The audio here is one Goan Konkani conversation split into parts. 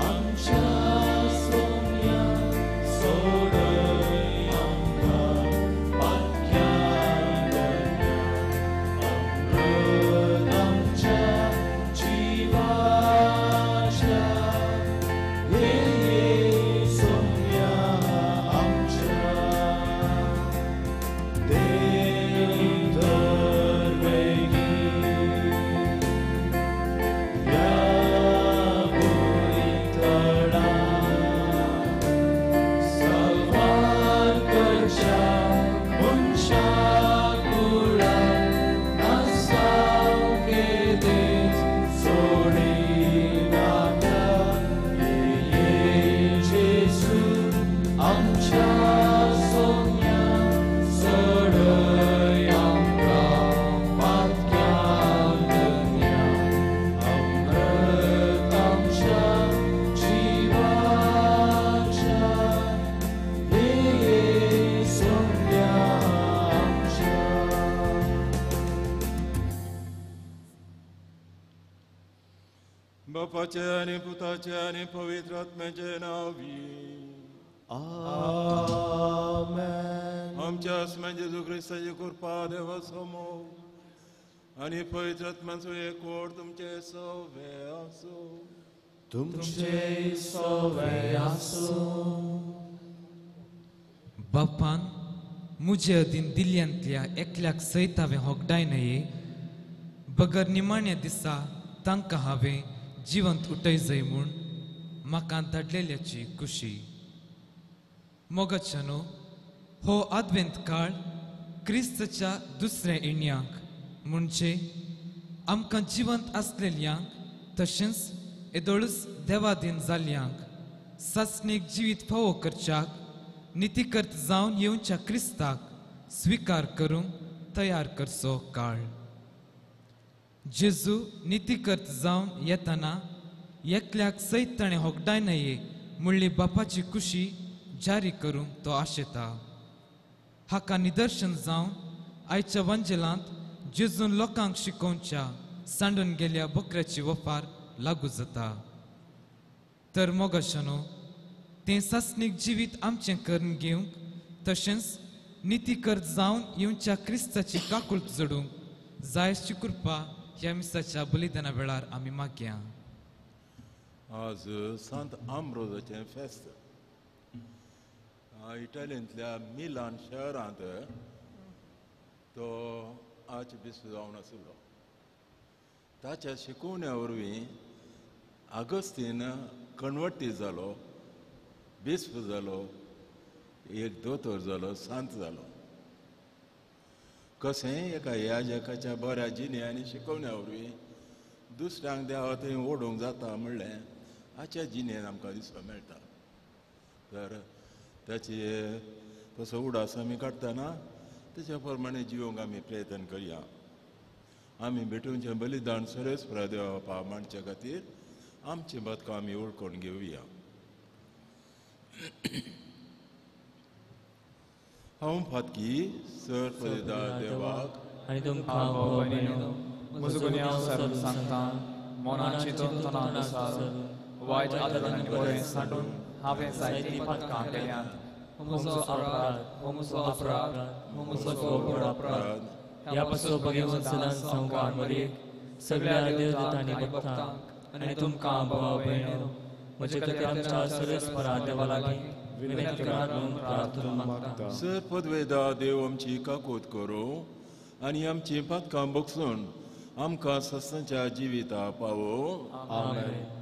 आमच्या सोम्या सोडय आमकां पातक्यां धन्या अमृत आमच्या जिवाच्या ये सोम्या आमच्या देव दरवेगी ह्या भुंयतळा सवार करच्या मनशा कुळां नासाव केदेच सोडिनाका ये जेजू आमच्या सोम्या सोडय आमकां पातक्यां धन्या अमृत आमच्या जिवाच्या ये सोम्या आमच्या. बापाचे आनी पुताचे आनी पवित्र आत्म्याचे नांवी आमेन. आमच्या आसम्या जेजू क्रिस्ताची कृपा देवाचो मोग आनी पवित्र आत्म्याचो एकवट तुमचे सवे आसूं. तुमचे सवे आसूं. बापान मुजे अधीन दिल्ल्यांतल्या एकल्याक सयत हांवें होगडाय न्हय बगर निमाण्या दिसा तांकां हांवें जिवंत उठय जाय म्हूण म्हाका धाडलेल्याची खुशी. मोगाच्यानो हो आदवेंत काळ क्रिस्तच्या दुसऱ्या येण्यांक म्हणजे आमकां जिवंत आसलेल्यांक तशेंच येदोळूच देवाधीन जाल्ल्यांक सासणीक जिवीत फावो करच्याक नितीकर्त जावन येवच्या क्रिस्ताक स्विकार करूंक तयार करचो काळ. जेजू नितीकर्त जावन येतना एकल्याक सयत ताणें होगडाय न्हय म्हणली बापाची खुशी जारी करूंक तो आशेता. हाका निदर्शन जावन आयच्या वंजेलांत जेजून लोकांक शिकोवच्या सांडून गेल्या बकऱ्याची वफार लागू जाता. तर मोगाशानो तें सासणीक जिवीत आमचें करून घेवंक तशेंच नितीकर्त जावन येवच्या क्रिस्ताची काकूळट जोडूंक जायची कृपा ह्या मिसाच्या बलिदाना वेळार आमी मागया. आज सांत आंब्रोजाचें फेस्त. इटालियंतल्या मिलान शहरांत तो आर्चबिस्प जावन आशिल्लो. ताच्या शिकोवण्या वरवीं आगस्तीन कन्वर्टी जालो, बिस्प जालो, एक दोतोर जालो, सांत जालो. कशेंय एका याजकाच्या बऱ्या जिणे आनी शिकोवण्या वरवीं दुसऱ्यांक देवा थंय ओडूंक जाता म्हणलें हाच्या जिणेन आमकां दिसपाक मेळटा. तर ताची तसो उडास आमी काडटना तेच्या प्रमाणे जिवंक आमी प्रयत्न करया. आमी भेटोवचें बलिदान सर्वेस्परा देवा बापा मांडचे खातीर आमचें बदकां आमी वळखून घेवया. हांव फातकी सर पदेदार देवाक आनी तुमकां भाव भयणीनो म्हजो गुन्यांव सारून सांगता मनाची तोंड सारून वायट आदरान आनी बरें सांडून हांवें जायतीं पातकां केल्यांत. म्हजो अपराध, म्हजो अपराध, म्हजो व्हड अपराध. ह्या पासून भगवंत सदांच संवकार मरेक सगळ्या देवदूतांनी भक्तांक आनी तुमकां भाव भयणीनो म्हजे खातीर आमच्या सर्वेस्परा देवा लागीं विनंती करात म्हणून प्रार्थना मागता. सर पदवेदा देव आमची काकूत करूं आनी आमची पातकां बगसून आमकां सस्नाच्या जिविता पावो. आमेन.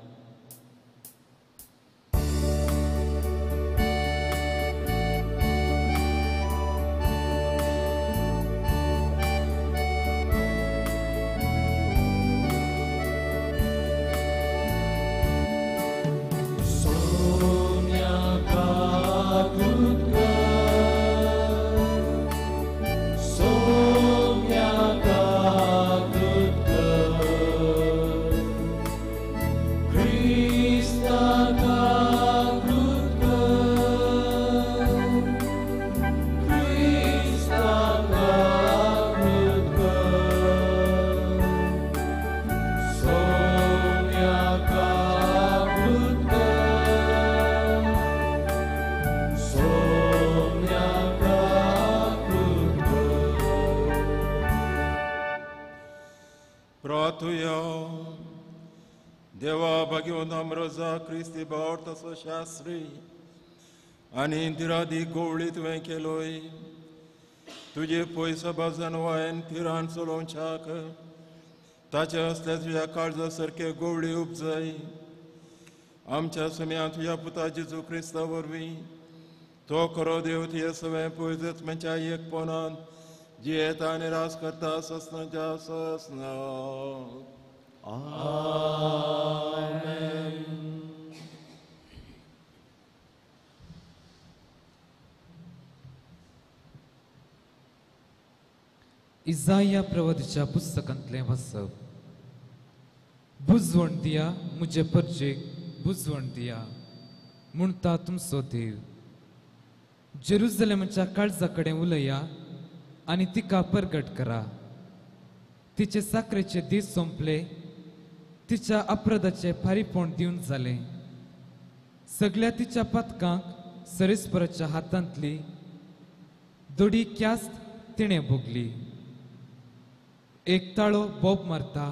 सोम्या काकूत कर, सोम्या काकूत कर, प्रार्थुया. देवा भाग्यवंत आमरोजा क्रिस्ती भावार्थाचो शास्त्री आनी तिरादी गोवळी तुवें केलोय. तुजे पयसो बाजन वायन थिरान चलोवच्याक ताचे असले तुज्या काळजा सारके गोवळी उपजय. आमच्या समयान तुज्या पुता जेजू क्रिस्ता वरवीं तो खरो देव तुजे सगळें पयसच म्हणच्या एकपणान जियेता आनी रास करता ससनाच्या ससना. आमेन. इजाया प्रवादीच्या पुस्तकांतलें वाचप. बुजवण दिया मुजे परजेक, बुजवण दिया म्हणटा तुमचो देव. जेरुजलेमाच्या काळजा कडेन उलया आनी तिका परगट करा. तिचे साकरेचे दीस सोंपले, तिच्या अपराधाचे फारीपोण दिवन जालें. सगळ्या तिच्या पातकांक सरेस्पराच्या हातांतली दोडी क्यास्त तिणें भोगली. एक ताळो बोब मारता,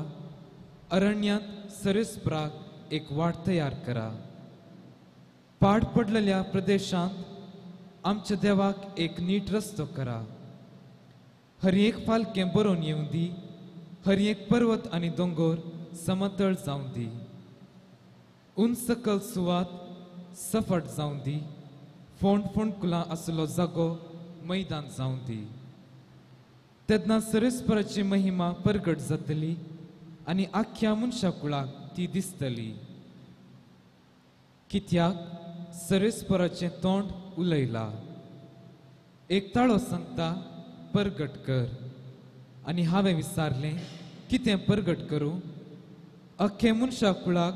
अरण्यांत सरेस्पराक एक वाट तयार करा. पाड पडलेल्या प्रदेशांत आमच्या देवाक एक नीट रस्तो करा. हर एक फालकें बरोवन येवं दी, हर एक पर्वत आनी दोंगोर समतळ जावं दी. उंच सकल सुवात सफट जावं दी, फोंड फोंडकुलां आसलो जागो मैदान जावं दी. तेन्ना सरेस्पराची महिमा परगट जातली आनी आख्ख्या मनशा कुळाक ती दिसतली. कित्याक सरेस्पराचें तोंड उलयला. एक ताळो सांगता परगट कर. आनी हांवें विचारलें, कितें परगट करूं? अख्खे मनशा कुळाक,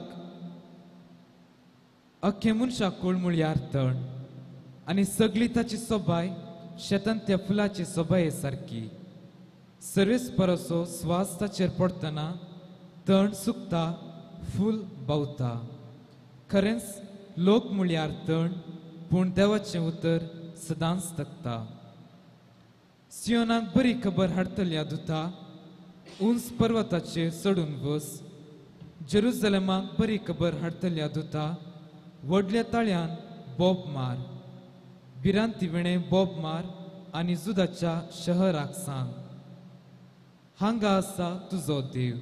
अख्खे मनशा कूळ म्हळ्यार तण आनी सगळी ताची सोबाय शेतांतल्या फुलाची सोबाये सारकी. सरेस्पराचो स्वास ताचेर पडटना तण सुकता, फूल बावता. खरेंच लोक म्हळ्यार तण, पूण देवाचें उतर सदांच तकता. सियोनाक बरी खबर हाडटल्या दुता, उंच पर्वताचेर चडून बस. जेरुजलेमाक बरी खबर हाडटल्या दुता, व्हडल्या ताळ्यान बोब मार. भिरांती विणें बोब मार आनी जुदाच्या शहराक सांग, हांगा आसा तुजो देव.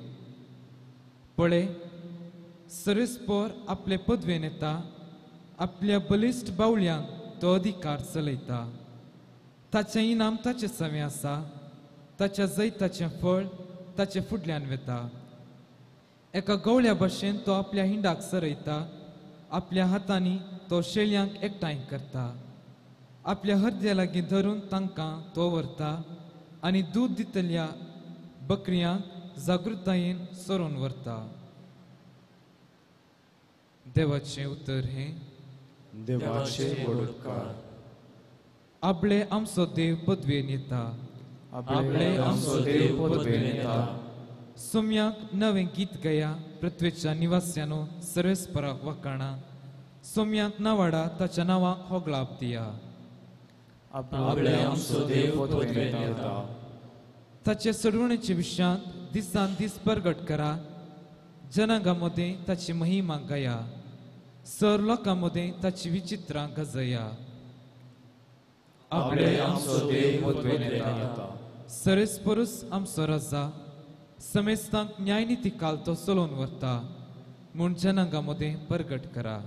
पळय, सरेस्पोर आपले पदवेन येता, आपल्या बलिश्ट बावळ्यांक तो अधिकार चलयता. ताचें इनाम ताचें सवें आसा, ताच्या जैताचें फळ ताचे फुडल्यान वेता. एका गवळ्या भशेन तो आपल्या हिंडाक सरयता, आपल्या हातांनी तो शेळयांक एकठांय करता. आपल्या हरद्या लागीं धरून तांकां तो व्हरता आनी दूद दितल्या बकऱ्यांक जागृतायेन सरोवन व्हरता. देवाचें उतर हें. देवाचे उपकार. आपले आमचो देव पदवेन येता, आपले आमचो देव पदवेन येता. सोम्याक नवें गीत गया, पृथ्वेच्या निवास्यानो सर्वेस्पराक वाकाणा. सोम्याक नावाडा ताच्या नांवाक होगळाप दिया. आपले आमचो देव पदवेन येता. ताचे सोडवणेच्या विशयांत दिसान दीस परगट करा. जनांगा मदें ताची महिमा गाया, सर लोकां मदें ताची विचित्रां गजया. आपले आमचो देव पदवेन येता. सरेस्परूच आमचो राजा, समेस्तांक न्यायनिती काल तो चलोवन व्हरता म्हूण जनांगा मदें परगट करा.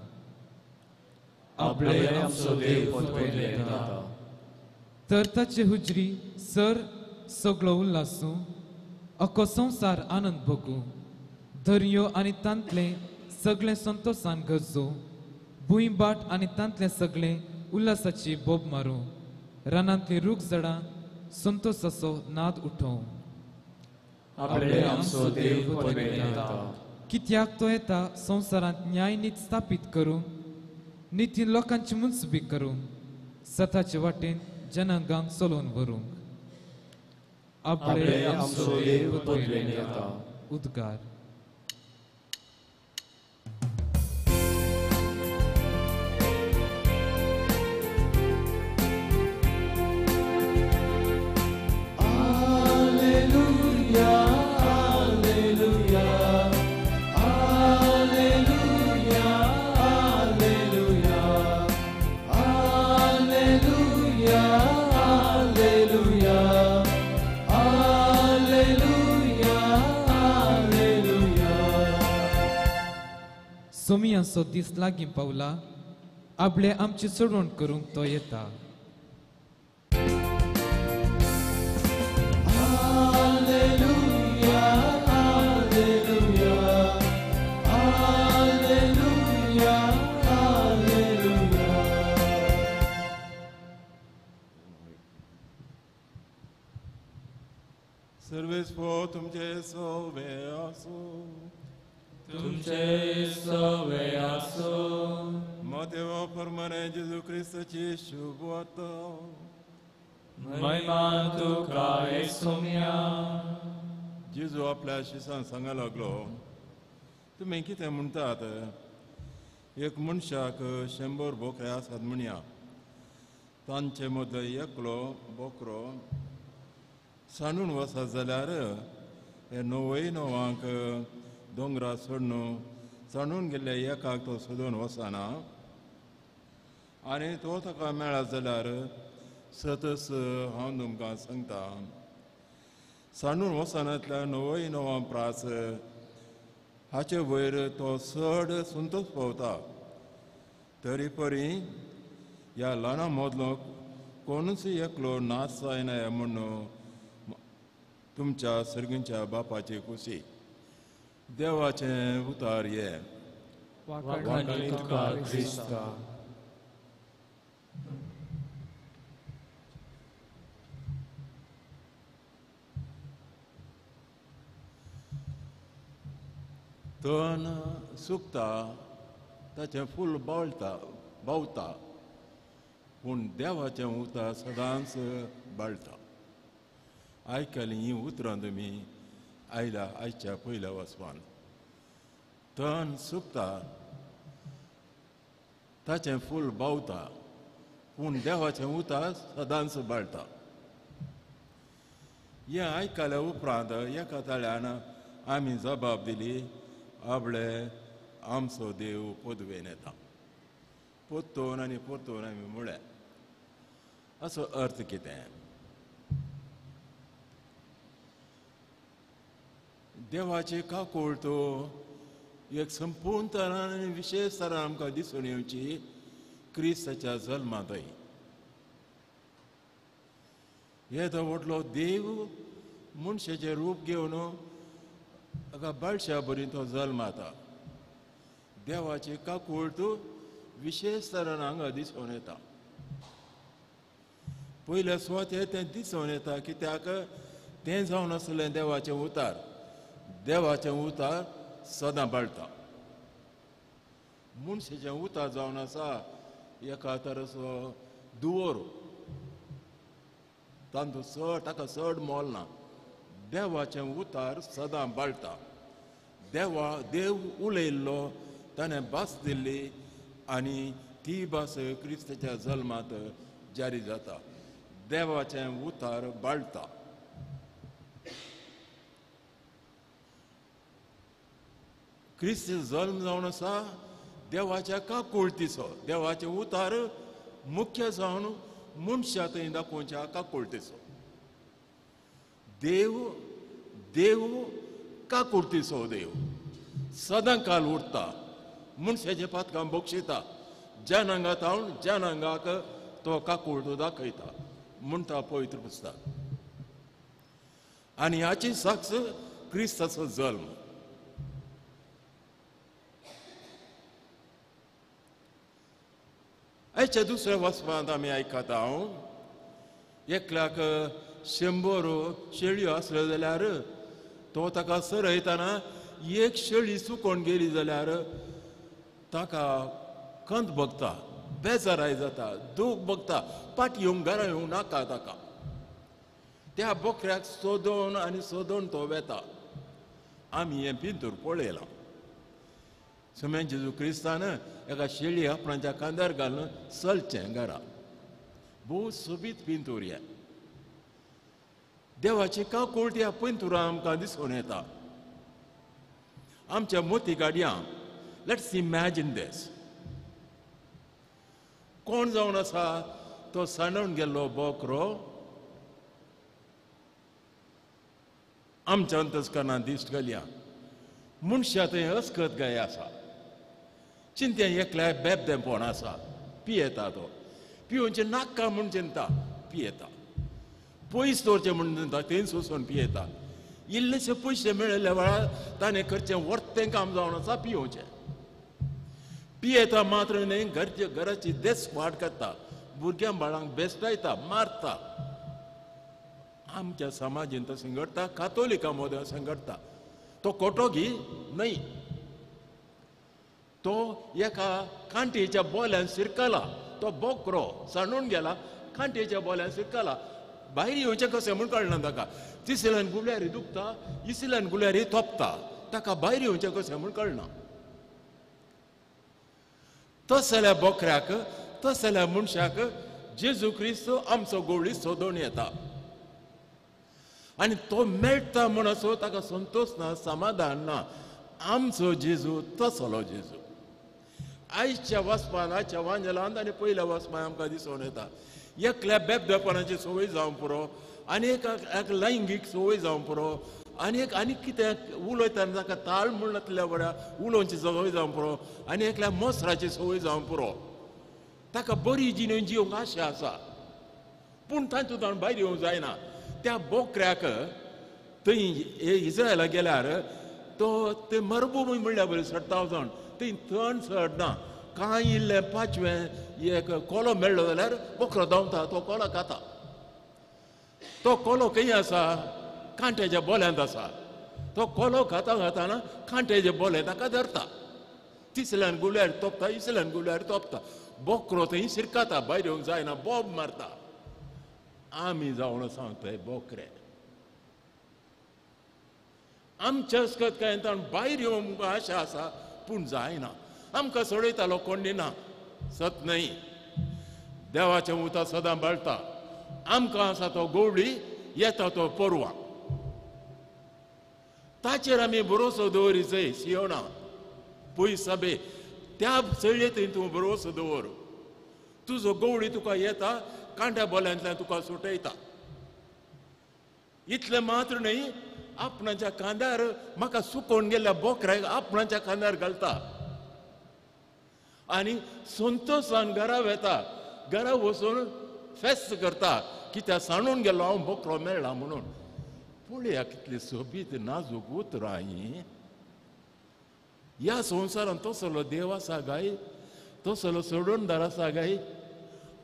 आपले आमचो देव पदवेन येता. तर ताचे हुजरी सर सगळो उल्लासूं, अख्खो संवसार आनंद भोगूं. दर्यो आनी तांतलें सगळें संतोसान गरजो, भूंय बाट आनी तांतलें सगळें उल्लासाची बोब मारूं. रानांतलीं रूख झाडां संतोसाचो नाद उठोवं. आपले आमचो देव पदवेन येता. कित्याक तो येता संवसारांत न्यायनीत स्थापीत करूंक, नितीन लोकांची मुनसुबी करूंक, सताचे वाटेन जनांगांक चलोवन व्हरूंक. आपले आमचो देव पदवेन येता. उद्गार. Alleluia, alleluia. सोमियांचो दीस लागीं पावला, आपले आमची चडवण करूंक तो येता. सर्वेस पो तुमचे सवे आसो, तुमचे सवे आसो. मातेवा परमने जेजू क्रिस्ताची शुभवार्ता. महिमा तुका येसुम्या. जेजू आपल्या शिसांक सांगा लागलो, तुमी कितें म्हणटात? एक मनशाक 100 बोकरे आसात म्हणया, तांचे मदलो एकलो बोकरो सांडून वचत जाल्यार हे 99 दोंगरा सोडून सांडून गेल्ल्या एकाक तो सोदून वचना, आनी तो ताका मेळत जाल्यार सतस हांव तुमकां सांगता, सांडून वचनांतल्या 99 प्रास हाचे वयर तो चड संतोष पावता. तरी परी ह्या ल्हाना मदलो कोणूच एकलो नाश जायना म्हणून तुमच्या सर्गींच्या बापाची खुशी. देवाचें उतार ये. तण सुकता, ताचें फूल बावळटा बावता, पूण देवाचें उतार सदांच बाळटा. आयकलीं हीं उतरां तुमी आयला आयच्या पयल्या वचपान. तण सुकता, ताचें फूल बावता, पूण देवाचें उतार सदांच बाळटा. हें आयकल्या उपरांत एका ताळ्यान आमी जबाब दिली, आपले आमचो देव पदवेन येता. परतून आनी परतून आमी म्हळें. असो अर्थ कितें? देवाची काकूळ तो एक संपूर्ण तरान आनी विशेश तरान आमकां दिसून येवची क्रिस्ताच्या जल्मांतय. हे तो व्हडलो देव मनशाचें रूप घेवन एका बाळशा बरी तो जल्माता. देवाची काकूळ तो विशेश तरान हांगा दिसून येता. पयल्या सुवातेर तें दिसून येता कित्याक तें जावन आसलें देवाचें उतार. देवाचें उतार सदां बाळटा. मनशाचें उतार जावन आसा एका तराचो दुवोर, तांचो चड ताका चड मोल ना. देवाचें उतार सदां बाळटा. देव उलयल्लो, ताणें भास दिल्ली आनी ती भास क्रिस्ताच्या जल्मांत जारी जाता. देवाचें उतार बाळटा. क्रिस्त जल्म जावन आसा देवाच्या काकुळतीचो. देवाचें उतार मुख्य जावन मनशा थंय दाखोवच्या काकुळतीचो. देव देव काकुळतीचो देव सदां काल उरता, मनशाचें पातकां बक्षिता, जनांगा तावन जनांगाक तो काकुळतो दाखयता म्हणटा पवित्र पुस्तक. आनी हाची साक्ष क्रिस्ताचो जल्म. आयच्या दुसऱ्या वचपांत आमी आयकता, हांव एकल्याक 100 शेळयो आसल्यो जाल्यार तो ताका सरयतना एक शेळी चुकोन गेली जाल्यार ताका खंत भोगता, बेजाराय जाता, दूख भोगता, पाट येवंक घरा येवंक नाका ताका. त्या बोकऱ्याक सोदून आनी सोदून तो वेता. आमी हें पिंतूर पळयलां. सुमेन जेजू क्रिस्तान एका शेळी आपणाच्या खांद्यार घालून चलचें घरा. भोव सोबीत पिंतूर हें. देवाची काकूळ ह्या पिंतुरां आमकां दिसून येता. आमच्या मोती गाडयां let's imagine दीस. कोण जावन आसा तो सांडून गेल्लो बोकरो आमच्या अंतस्करणान दिश्ट घालया. मनशा थंय अस्कत गाय आसा. चिंतें एकल्या बेबदेंपण आसा, पियेता तो, पिवचे नाका म्हूण चिंता पियेता, पयस दवरचें म्हूण चिंता थंयच वचून पियेता. इल्लेशे पयशे मेळिल्ल्या वेळार ताणें करचें वर्तें काम जावन आसा पिवचें. पियेता मात्र न्हय, घरचे घराची देस वाट करता, भुरग्यां बाळांक बेस्टायता, मारता. आमच्या समाजेंत तशें घडटा, कातोलिकां मदें अशें घडटा. तो कोटोगी न्हय, तो एका कांटेच्या बोल्यान शिरकला, तो बोकरो सांडून गेला, कांटेच्या बोल्यान शिरकला, भायर येवचें कशें म्हूण कळना ताका. तिसऱ्यान गुल्यारी दुखता, इसल्यान गुल्यारी तोपता, ताका भायर येवचें कशें म्हूण कळना. तसल्या बोकऱ्याक, तसल्या मनशाक जेजू क्रिस्त आमचो गोवळी सोदून येता आनी तो मेळटा म्हूण असो ताका संतोश ना, समाधान ना. आमचो जेजू तसलो जेजू. आयच्या वाचपान, आयच्या वांजेलांत आनी पयल्या वाचपान आमकां दिसून येता एकल्या बेबदेपणाची संवय जावंक पुरो, आनी एक लैंगीक संवय जावंक पुरो, आनी एक आनी कितें उलयतना ताका ताळ म्हूण नासल्या बऱ्या उलोवची संवय जावंक पुरो, आनी एकल्या मोसराची संवय जावंक पुरो. ताका बरी जिणें जिवंक आशा आसा, पूण तातूंत भायर येवंक जायना. त्या बोकऱ्याक थंय इस्रायला गेल्यार तो ते मरभूमी म्हणल्यार बरी सडटा जावन थंय थंड चडना, कांय इल्लें पांचवें एक कोलो मेळ्ळो जाल्यार बोकरो धांवता, तो कोलो खाता. तो कोलो खंय आसा? कांट्याच्या बोल्यांत आसा. तो कोलो खाता खाताना कांट्याचे बोले ताका धरता, तिसल्यान गुल्यार तोपता, इसल्यान गुल्यार तोपता, बोकरो थंय शिरकाता, भायर येवंक जायना, बोब मारता. आमी जावन सांगताय बोकरे, आमच्या असकत काय भायर येवंक आशा आसा पूण जायना. आमकां सोडयतालो कोण दिना, सत न्हय. देवाचें उतां सदां बाळटा. आमकां आसा तो गोवळी, येता तो पोरवा, ताचेर आमी भरोसो दवरी जय सियोना पयस सभे त्या चळयेंत तूं भरोसो दवर. तुजो गवळी तुका येता, कांट्या बोल्यांतल्यान तुका सुटयता. इतलें मात्र न्हय, आपणाच्या खांद्यार म्हाका सुकोवन गेल्ल्या बोकऱ्याक आपणाच्या खांद्यार घालता आनी संतोशान घरा वेता. घरा वचून फेस्त करता कित्याक सांडून गेलो हांव बोकरो मेळ्ळा म्हणून. पळया कितली सोबीत नाजूक उतरां हीं. ह्या संवसारांत तसलो देव आसा गाय, तसलो सोडणदार आसा गाय.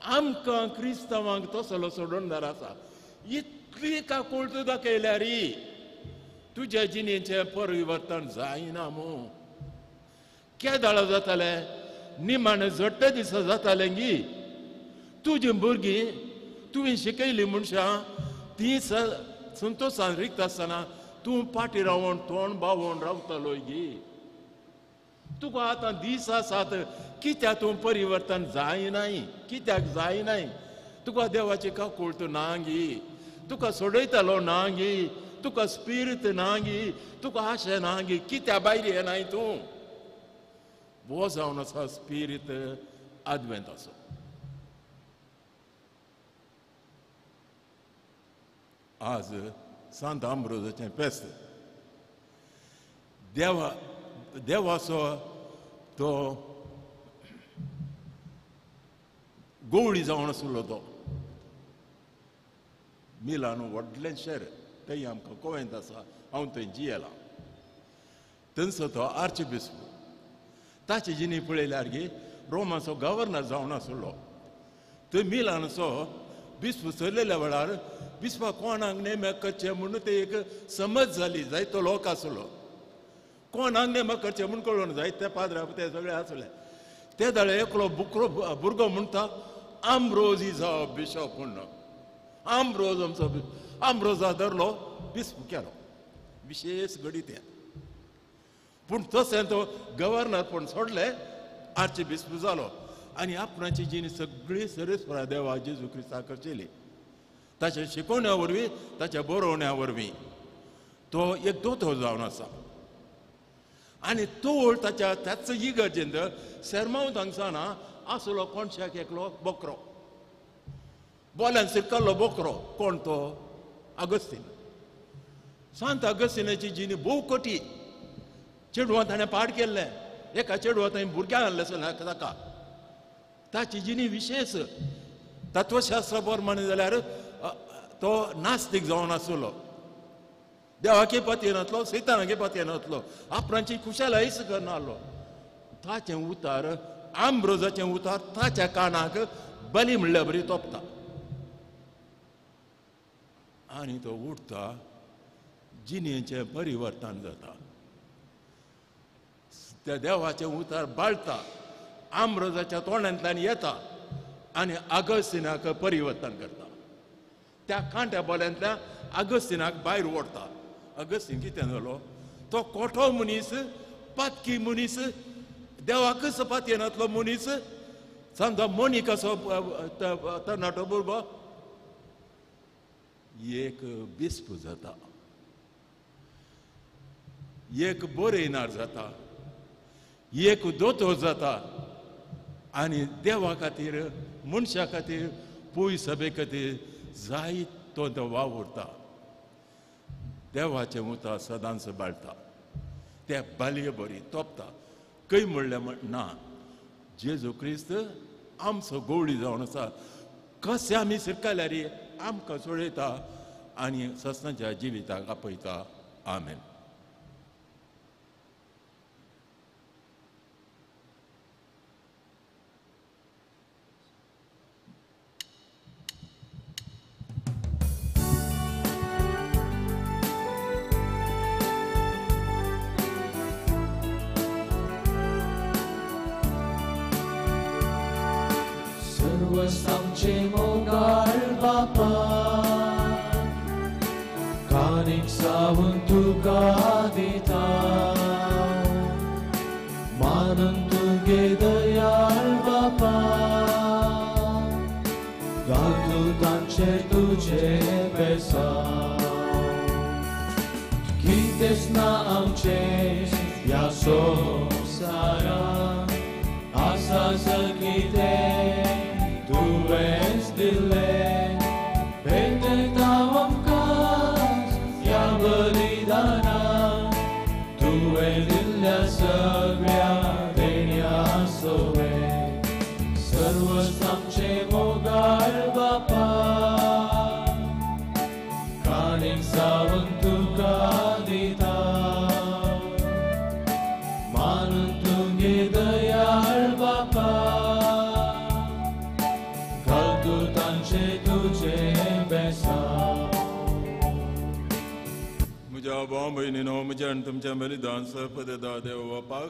आमकां क्रिस्तांवांक तसलो सोडणदार आसा. इतली काकूळट दाखयल्यार तुज्या जिणेचें परिवर्तन जायना मू. केदाळ जातालें निमाणें झट्टे दिसा जातालें गी. तुजी भुरगीं तुवें शिकयली मनशां ती संतोशान रिक्त आसतना तूं फाटीं रावन तोंड बावोन रावतालो गी. तुका आतां दीस आसात, कित्याक तूं परिवर्तन जायनाय, कित्याक जायनाय? तुका देवाची काकूळट ना गी, तुका सोडयतालो ना गी, तुका स्पिरीत ना गी, तुका आशा ना गी, कित्या भायर येनाय तूं? हो जावन आसा स्पिरीत आदवेंताचो. आज सांत आंब्रोजाचें फेस्त. देवा देवाचो तो गोवळी जावन आसलो तो. मिलान व्हडलें शहर, थंय आमकां गोव्यांत आसा, हांव थंय जियेलां. थंयसो तो आर्चबिस्प. ताची जिणी पळयल्यार गी रोमाचो गव्हर्नर जावन आसलो. थंय मिलानचो बिस्प चलयल्या वेळार बिस्पा कोणाक नेमक करचें म्हणून ते एक समज जाली. जायतो लोक आसलो, कोणाक नेमक करचें म्हूण कळून जायते पाद्रा ते सगळे आसले. ते दाळे एकलो बुकरो भुरगो म्हणटा आंब्रोज is a bishop म्हूण. आंब्रोज आमचो आंब्रोजा धरलो, बिस्प केलो. विशेश घडीत हें. पूण तशें तो गव्हर्नर पूण सोडले, आर्ची बिस्प जालो आनी आपणाची जिणी सगळी सरेस्परा देवा जेजू क्रिस्ताक करचेली. ताच्या शिकोवण्या वरवीं, ताच्या बरोवण्या वरवीं तो एक दोतोर जावन आसा. आनी तोळ ताच्या त्याच इगर्जेंत सेरमांव हांगसाना आसलो कोणशाक एकलो बोकरो, बोल्यान शिरकल्लो बोकरो. कोण तो? आगस्तीन. सांत आगस्तीनाची जिणी भोव कठी. चेडवां ताणें पाड केल्लें, एका चेडवा थंय भुरग्यां आहलें ताका. ताची जिणी विशेश तत्वशास्त्रा प्रमाणे जाल्यार तो नास्तीक जावन आसलो, देवाके पातयेनातलो, सैतानाके पातयेनातलो, आपणाची खुशालायच करनासलो. ताचें उतार आंब्रोजाचें उतार ताच्या कानाक बली म्हणल्या बरी तोपता आनी तो उठता, जिणेचें परिवर्तन जाता. त्या देवाचें उतार बाळता, आंब्रोजाच्या तोंडांतल्यान येता आनी आगस्तिनाक परिवर्तन करता. त्या कांट्या बोल्यांतल्या आगस्तिनाक भायर ओडता. अगस्तीन कितें जालो, तो कोठो मनीस, पातकी मनीस, देवाकच पातयेनातलो मनीस, समजा मोनिकाचो तरणाटो भुरगो एक बिस्प जाता, एक बरयनार जाता, एक दोतोर जाता आनी देवा खातीर, मनशा खातीर, पयस सभे खातीर जायत तो तो वावुरता. देवाचें उतर सदांच बाळता, त्या बालये बरी तोपता. खंय म्हणलें ना, जेजू क्रिस्त आमचो गोवळी जावन आसा, कशें आमी शिरकाल्यार आमकां सोडयता आनी सस्नाच्या जिविताक आपयता. आमेन. आमचे मोगाळ बापा, कानीक सावन तुका दिता, मानून तुगे दयाळ बापा, घालतू तांचेर तुजे बेसांव. कितेंच ना आमचें ह्या संवसारांत, आसा सगळें तुवेंच दिल्लें, भेटयता आमकां ह्या बलिदानाक, तुवें दिल्ल्या सगळ्या देण्या सवें. सर्वस्व आमचें मोगाळ बापा, काणीक सावन तुका दिता, मानून तुगे दयाळ बापा, म्हज्या भाव भयणीनो, म्हज्या आनी तुमच्या बलिदान सरपदा देव बापाक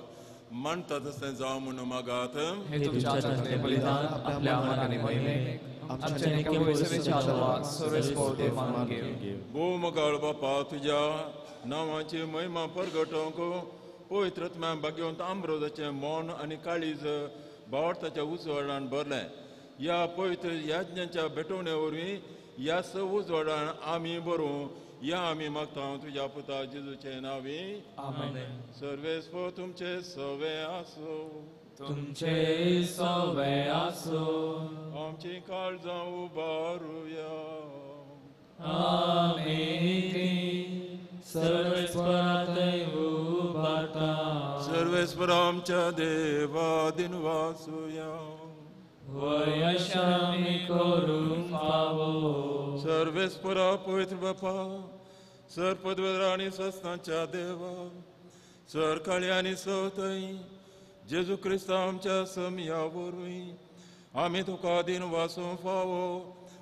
मानता तशें जावं म्हणून मागात. हे तुमच्या हातांतलें बलिदान आपल्या मनाने महिमेक, आमच्या निक्या पयसवेच्या आदाराक सर्वेस्पर देव मानून घेवं. भोव मोगाळ बापा, तुज्या नांवाची महिमा परगटोवंक पवित्र आत्म्यान भाग्यवंत आंब्रोजाचें मन आनी काळीज भावार्थाच्या उजवाडान भरलें. ह्या पवित्र याज्ञाच्या भेटवणे वरवीं ह्या स उजवाडान आमी बरोवं या आमी मागता तुज्या पुता जेजूचे नांवी. आमेन. सर्वेस्पर तुमचे सवे आसूं. तुमचे सवे आसूं. आमची काळजां उबारुया. आमी सर्वेस्परांतय उबारता. सर्वेस्पर आमच्या देवा दिनवासुया. वयशामी करूंक फावो. सर्वेस्परा पवित्र बापा, सर पदवेदरा आनी सस्नाच्या देवा, सर काळी आनी सवतय जेजू क्रिस्ता आमच्या समया वरवीं आमी तुका दिनवासूंक फावो.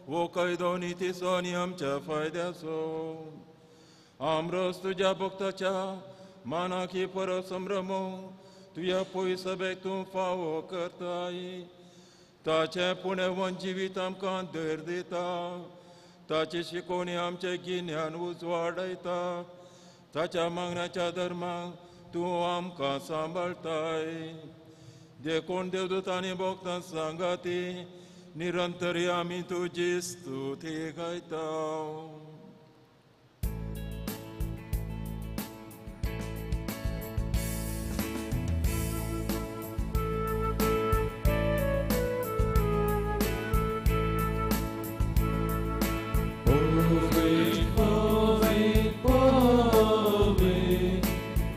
हो कायदो नितीचो आनी आमच्या फायद्याचो. आमरस तुज्या भक्ताच्या मानाक ही परब संभ्रमो तुज्या पयस सभेक तूं फावो करताय. ताचें पुणेवन जिवीत आमकां धैर्य दिता, ताची शिकोवणी आमचें गिन्यान उजवाडयता, ताच्या मागण्याच्या धर्माक तूं आमकां सांबाळताय. देखून देवदूत आनी भक्तां सांगाती निरंतर आमी तुजी स्तुती गायता.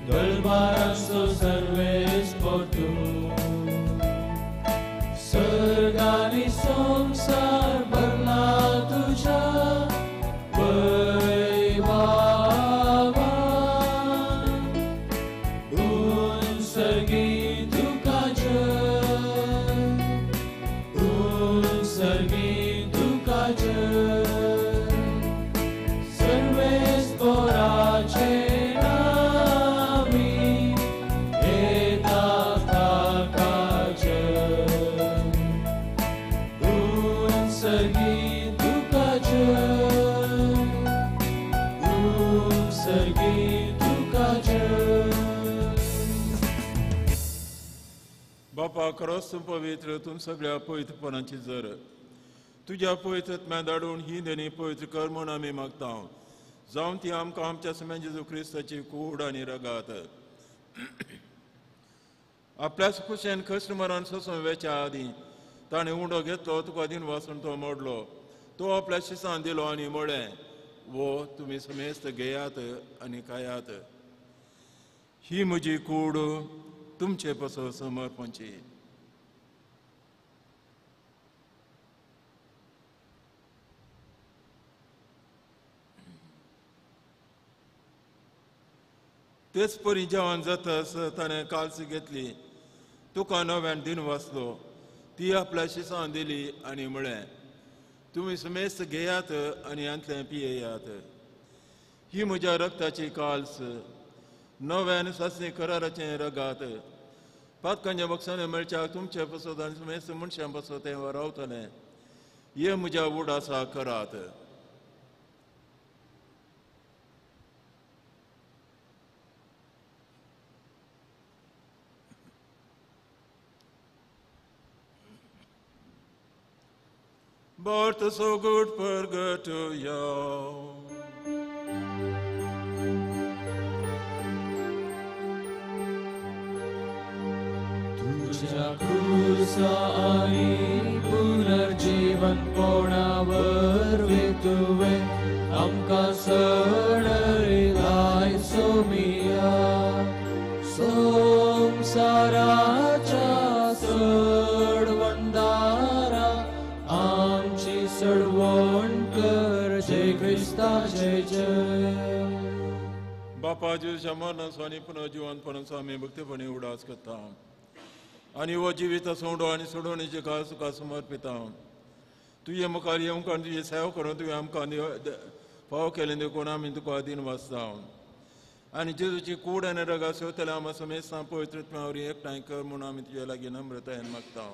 Dol baranzo serves por उदकांनी संवसार भरला तुज्या वैभवान. उत्सर्गी तुका जय, उत्सर्गी तुका जय. सर्वेस्पराचे नामी येता ताका जय. उत्सर्गी तुका जय, उत्सर्गी तुका जय. बापा खरोच तूं पवित्र, तूं सगळ्या पवित्रपणाची जर. तुज्या पवित्रत्म्या धाडून ही देणी पवित्र कर म्हूण आमी मागता, जावन ती आमकां आमच्या सम्या जेजू क्रिस्ताची कूड आनी रगात. आपल्याच खुशेन खस्ट मरण सोसून वेच्या आदीं ताणें उंडो घेतलो, तुका दिन वासून तो मोडलो, तो आपल्या शिसान दिलो आनी म्हळें, वो तुमी समेस्त घेयात आनी खायात, ही म्हजी कूड तुमचे पासत समर्पणची. तेच परी जेवण जातस ताणें कालसी घेतली, तुका नव्यान दिन वाचलो, ती आपल्या शिसान दिली आनी म्हळें, तुमी समेस्त घेयात आनी हांतलें पियेयात, ही म्हज्या रक्ताची काल्स, नव्यान सासणी कराराचें रगात. पातकांच्या बक्षांनी मेळच्याक तुमचे पासत आनी समेस्त मनशां पासत तें रावतलें. हे म्हज्या उडासा करात. But so good purgatorio. तुझ्या क्रुसा आणि पुनर्जीवन कोणावरवी तुवें आमकां सडयलाय सोमिया. संवसाराच्या सडवंदारा आमची सडवण कर, जय क्रिस्ता जय जय. बापा जेजूच्या मरणाचो आनी पुनर्जिवनपणाचो आमी भक्तीपणी उडास करता आनी हो जिवीत सोंडो आनी सोडोवणेचे काळ तुका समर्पिता. तुजे मुखार येवंक आनी तुजी सेवा करून तुवें आमकां फावो केलें देखून आमी तुका दिन वाचता. आनी जेजूची कूड आनी रगा सेवतल्या आमकां समेस्तां पवित्रत्मा वरवीं एकठांय कर म्हूण आमी तुज्या लागीं नम्रतायेन मागता.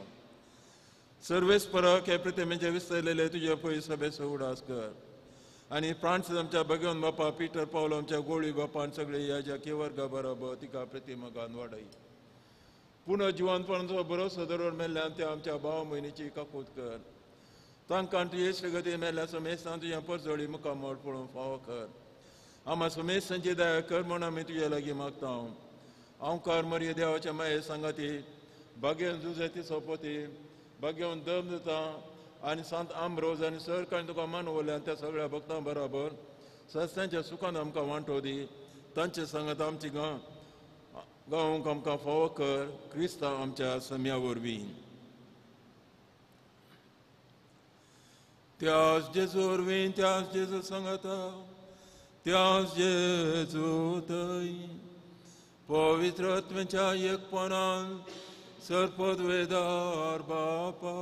सर्वेस्पराक हे प्रतिमेचे विसरलेले तुजे पयस सभेचो उडास कर आनी फ्रांसीस आमच्या भगवंत बापा, पिटर पावलो आमच्या गोळी बापा आनी सगळे ह्या ज्या वर्गा बरोबर तिका प्रतिमा वाडय. पुनः जिवनपणाचो भरोसो दवरून मेल्ल्यान त्या आमच्या भाव भयणीची काकूत कर. तांकां तुजे श्रीगती मेल्ल्या समेस्तान तुज्या परजळी मुखामळ पळोवंक फावो कर. आमा समेस्तांची दया कर म्हूण आमी तुज्या लागीं मागता. आंवकार मरिये देवाच्या माये सांगाती, भाग्यन जुजेती सोपोती, भाग्यवन दम दिता आनी सांत आंब्रोज आनी सरकारान तुका मानवल्यान त्या सगळ्या भक्तां बराबर सस्त्यांच्या सुखान आमकां वांटो दी. तांचे सांगात आमची गांव गावंक आमकां फावो कर, क्रिस्तांव आमच्या सम्या वरवीं. त्याच जेजू वरवीं, त्याच जेजू सांगाता, त्याच जेजू थंय पवित्र आत्म्याच्या एकपणान सर्पद्वेदार बापा,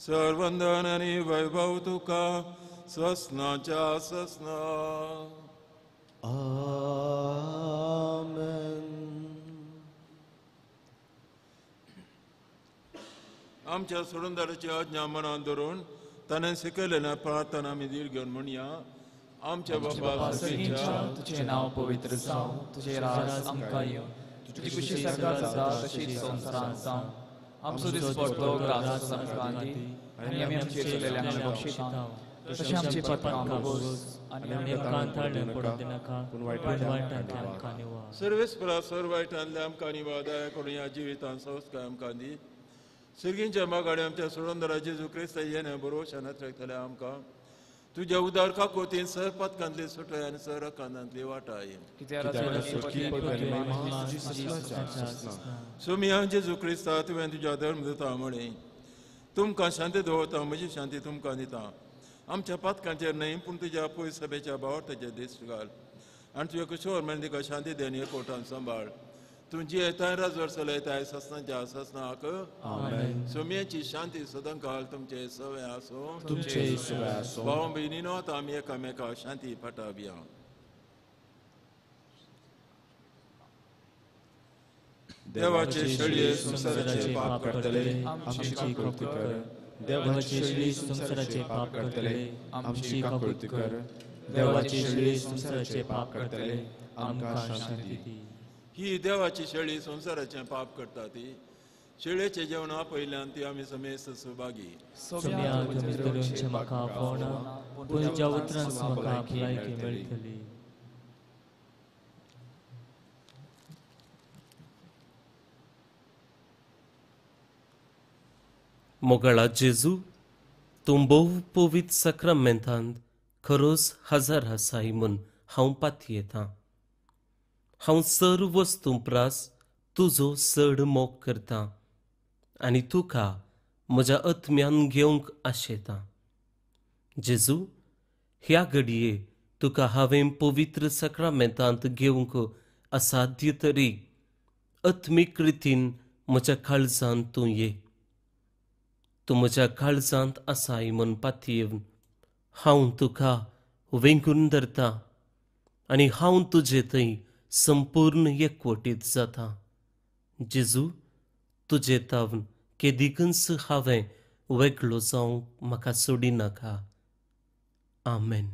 सर्वंदन आनी वैभव तुका ससनाच्या ससना. आमेन. आमच्या सोडूनदाराची आज्ञा मनान धरून ताणें शिकयलेल्या प्रार्थना आमी धीर घेवन म्हणया. आमच्या बापा सर्गीच्या, तुझें नांव पवित्र जावं, तुजें राज आमकां येवं, तुजी खुशी सर्गात जाता तशीच संवसारांत जावं. आमचो दिसपडटो ग्रास आमकां दी आनी आमी आमचे चुकलेल्यांक बक्षिता तशें आमची पातकां बोगोस आनी आमकां पडूं दिनाका, पूण वायटांतल्यान आमकां निवार. सर्वेस्परा सर्व वायटांतल्या आमकां निवार, दया करून ह्या जिवितांत संस्कार आमकां दी. सर्गींच्या मागाडे आमच्या सोडूनदारा जेजू क्रिस्ता येणे बरोवच्या नत्रेकतल्या आमकां तुज्या उदार काकोतीन सर पातकांतली सुटय आनी सर रकांतांतली वाटाय. सोमिया जेजू क्रिस्ता तुवें तुज्या धर्म दिता म्हळें, तुमकां शांती दवरता, म्हजी शांती तुमकां दिता. आमच्या पातकांचेर न्हय पूण तुज्या पयस सभेच्या भावार्थाचेर दिश्ट घाल आनी तुवें किशोर मेळून तिका शांती दी आनी एकवटान सांबाळ. तूं जियेताय राजवर चलयताय ससनाच्या ससनाक. सोमयेची शांती सदांकाल तुमचे सवे आसूं. तुमचे सवे आसूं. भाव भयणीनो, आतां आमी एकामेका शांती पाठावया. देवाचे शेळये संवसाराचे पाप करतले आमची काकुळट कर. देवाचे शेळये संवसाराचे पाप करतले आमची काकुळट कर. देवाचे शेळये संवसाराचे पाप करतले आमकां शांती दी. ही देवाची शेळी संवसाराचें पाप करता ती शेळयेचें जेवण आपयल्यान ती आमी समेस्त सुभागी. सोम्या तुमी धरूनचें म्हाका आपोवना पूण तुज्या उतरान म्हाका भलायकी मेळटली. मोगाळा जेजू, तूं भोव पवित्र साक्रामेंतांत खरोच हजार आसाय म्हूण हांव पातयेतां. हांव सर्व वस्तूं प्रास तुजो चड मोग करतां आनी तुका म्हज्या आत्म्यान घेवंक आशेतां. जेजू, ह्या घडये तुका हांवें पवित्र साक्रामेंतांत घेवंक असाध्य तरी आत्मीक रितीन म्हज्या काळजांत तूं ये. तूं म्हज्या काळजांत आसाय म्हूण पातयेवन हांव तुका वेंगून धरतां आनी हांव तुजे थंय संपूर्ण एकवटीत जाता. जेजू, तुजे तावन केदिकूच हांवें वेगळो जावंक म्हाका सोडिनाका. आमेन.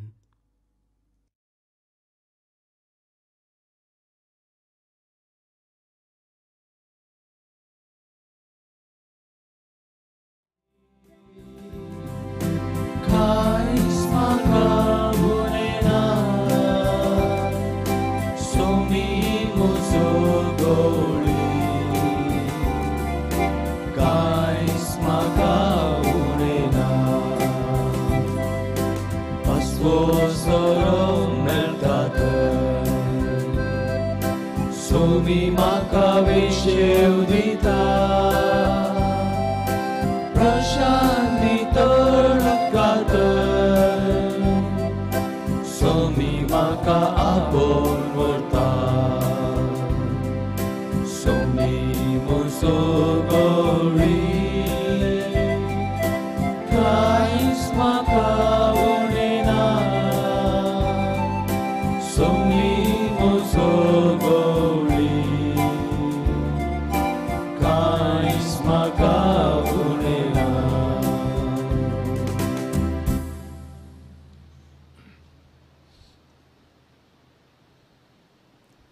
सोमी म्हाका विशेव दिता, प्रशांती तळकात. सोमी म्हाका आपोवन व्हरता, सोमी म्हजो गवळी, कांयच म्हाका उणें ना. सोमी म्हजो गवळी, कांयच म्हाका उणें ना.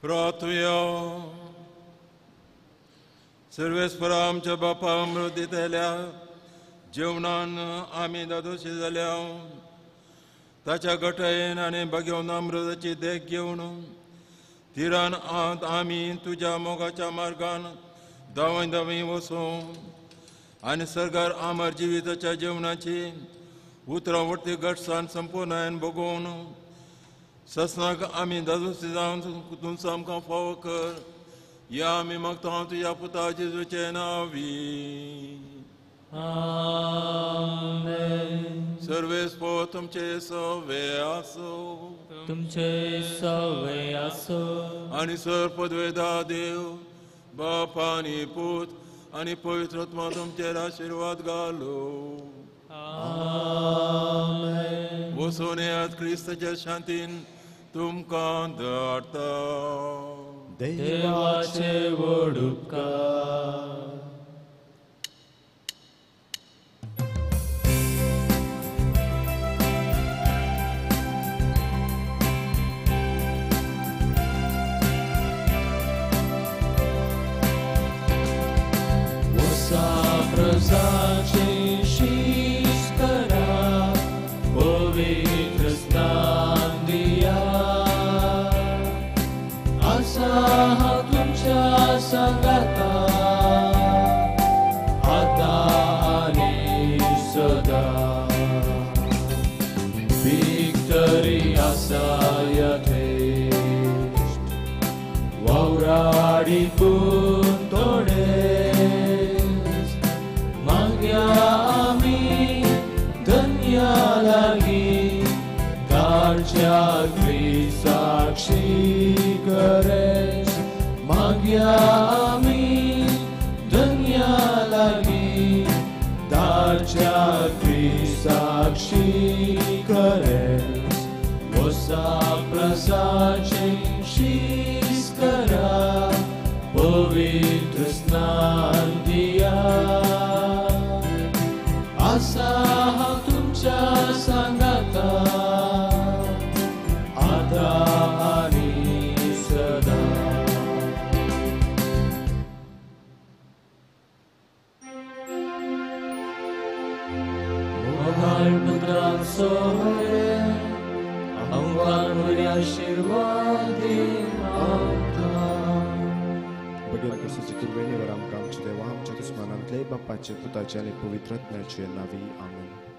प्रार्थुया. सर्वेस्परा आमच्या बापा अमृत दितल्या जेवणान आमी दादोशी जाल्या. ताच्या गटायेन आनी बागेवन अमृताची देख घेवन तिरान आंत आमी तुज्या मोगाच्या मार्गान धांवय धांवय वसूं आनी सरकार आमर जिविताच्या जेवणाची उतरां वरती घटसाण संपूर्णायन भोगोवन ससनाक आमी दादोशी जावन तुमचो आमकां फावो कर. या आमी मागता तुज्या पुता जेजूचे नांवी. आमेन. सर्वेस्पो तुमचे सवे आसो. तुमचे सवे आसो. आनी सर पदवेदा देव बाप आनी पूत आनी पवित्र आत्मा तुमचेर आशिर्वाद घालो. आमेन. वचून येयात क्रिस्ताच्या शांतीन तुमकां धाडटा. देवाचे व्हड उपकार. प्रजाचे शीस करा, पवित्र स्नान दिया. आसा हांव तुमच्या सांगाता, ताच्या क्रिस्ताक शिकरेस मागया आमी धन्या लागीं ताच्या क्रिस्ताक शिकरेस वसा प्रसाचें शीस करा पवित्र स्नान दिया आसा हांव तुमच्या सांगाता आतां आनी सदां. मोगाळ पुत्रान सोरे आमकां बरी आशिर्वाद दी आमकां. बगैर क्रिस्ताचे कृपेन आमकां आमच्या देवा आमच्या दुस्मानांतले बापाचे पुताचे आनी पवित्र आत्म्याचे नांवी आमेन.